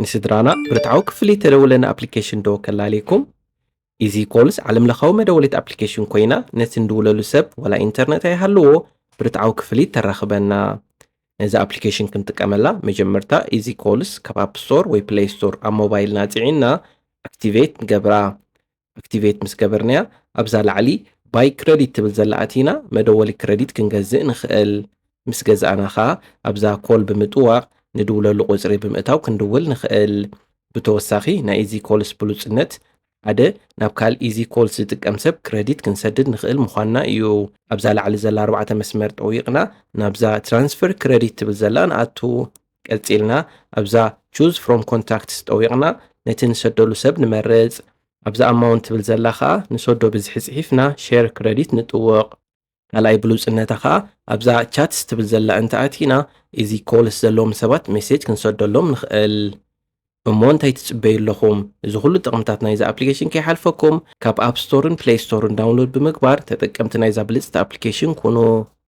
ንስድራና ብርትዓዊ ክፍሊት ተደውለና ኣፕሊኬሽን ዶ ከላልየኩም? ኢዚ ኮልስ ዓለምለኻዊ መደወሊት ኣፕሊኬሽን ኮይና፣ ነቲ ንድውለሉ ሰብ ዋላ ኢንተርነት ኣይሃልዎ ብርትዓዊ ክፍሊት ተራኽበና። ነዚ ኣፕሊኬሽን ክንጥቀመላ መጀመርታ ኢዚ ኮልስ ካብ ኣፕ ስቶር ወይ ፕሌይ ስቶር ኣብ ሞባይልና ጽዒና ኣክቲቬት ንገብራ። ኣክቲቬት ምስ ገበርናያ ኣብዛ ላዕሊ ባይ ክረዲት ትብል ዘላ ኣቲና መደወሊ ክረዲት ክንገዝእ ንኽእል። ምስ ገዛእና ኸኣ ኣብዛ ኮል ብምጥዋቕ ንድውለሉ ቁጽሪ ብምእታው ክንድውል ንኽእል። ብተወሳኺ ናይ ኢዚ ኮልስ ብሉጽነት ሓደ ናብ ካልእ ኢዚ ኮልስ ዝጥቀም ሰብ ክረዲት ክንሰድድ ንኽእል ምዃንና እዩ። ኣብዛ ላዕሊ ዘላ ኣርባዕተ መስመር ጠዊቕና ናብዛ ትራንስፈር ክረዲት ትብል ዘላ ንኣቱ። ቀጺልና ኣብዛ ቹዝ ፍሮም ኮንታክትስ ጠዊቕና ነቲ ንሰደሉ ሰብ ንመርጽ። ኣብዛ ኣማውንት ትብል ዘላ ኸኣ ንሰዶ ብዝሒ ጽሒፍና ሼር ክረዲት ንጥውቕ። ካልኣይ ብሉጽነታ ኸኣ ኣብዛ ቻትስ ትብል ዘላ እንተኣቲና ኢዚ ኮልስ ዘለዎም ሰባት ሜሴጅ ክንሰደሎም ንኽእል። እሞ እንታይ ትጽበዩ ኣለኹም? እዚ ኩሉ ጥቕምታት ናይዛ ኣፕሊኬሽን ከይሓልፈኩም ካብ ኣፕ ስቶርን ፕሌይ ስቶርን ዳውንሎድ ብምግባር ተጠቀምቲ ናይዛ ብልጽቲ ኣፕሊኬሽን ኩኑ።